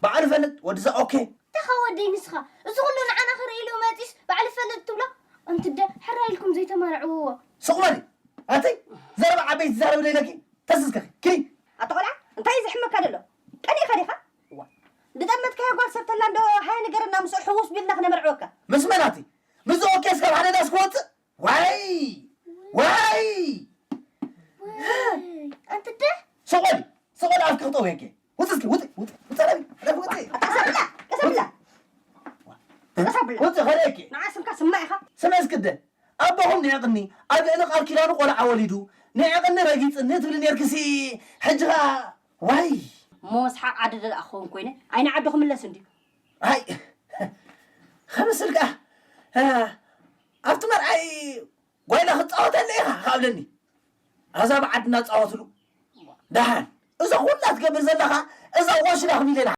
በዓል ፈልጥ ወድዛ ኦኬ። ተኻ ወደይ ንስኻ እዚ ኩሉ ንዓና ክርኢ ኢሉ መጺስ በዓል ፈልጥ ትብሎ? ኣንቲ ደ ሕራይ ኢልኩም ዘይተመርዕውዎ። ስቕ በሊ። ኣተይ ዘረባ ዓበይቲ ትዛረቢ ዶ ኢለኪ? ተስስከኺ ኪዲ። ኣታ ቆልዓ እንታይ እዩ ዝሕመካ ዘሎ? ቀኒእካ ዲኻ? እዋ ድጠመትካዮ ጓል ሰብ ተላ እንዶ ሃየ ንገረና ምስኡ ሕውስ ቢልና ክነመርዕወካ። ምስ መን ኣቲ? ምስዚ ኦኬስ ካብ ሓደ ዳስ ክወፅእ? ዋይ ዋይ ኣንቲ ደ ስቕ በሊ። ስቕ በሊ ኣፍኪ ክጠውየኪ። ውፂ እስኪ ውፂ ውፂ ውፂ ረቢ ረቢ ውፂ። ቀሰብላ ቀሰብላ ቀሰብላ ውፂ ከርእየኪ። ንዓ ስምካ ስማ ኢኻ። ስምዒ እስክደ ኣቦኹም ንዕቕኒ ኣብ ልዕሊ ቃል ኪዳኑ ቆልዓ ወሊዱ ንዕቕኒ ረጊፅኒ ትብሊ ነርክሲ ሕጂ ኸዓ ዋይ እሞ መስሓቕ ዓዲ ደኣ ክኸውን ኮይነ ኣይኒ ዓዱ ክምለስ እንድዩ። ኣይ ከምስል ከኣ ኣብቲ መርዓይ ጓይላ ክፃወተለ ኢኻ ክኣብለኒ ኣዛ ብዓድና ፃወትሉ ደሓን እዛ ኩላ ትገብር ዘለኻ እዛ ዋሽላ ክሚለና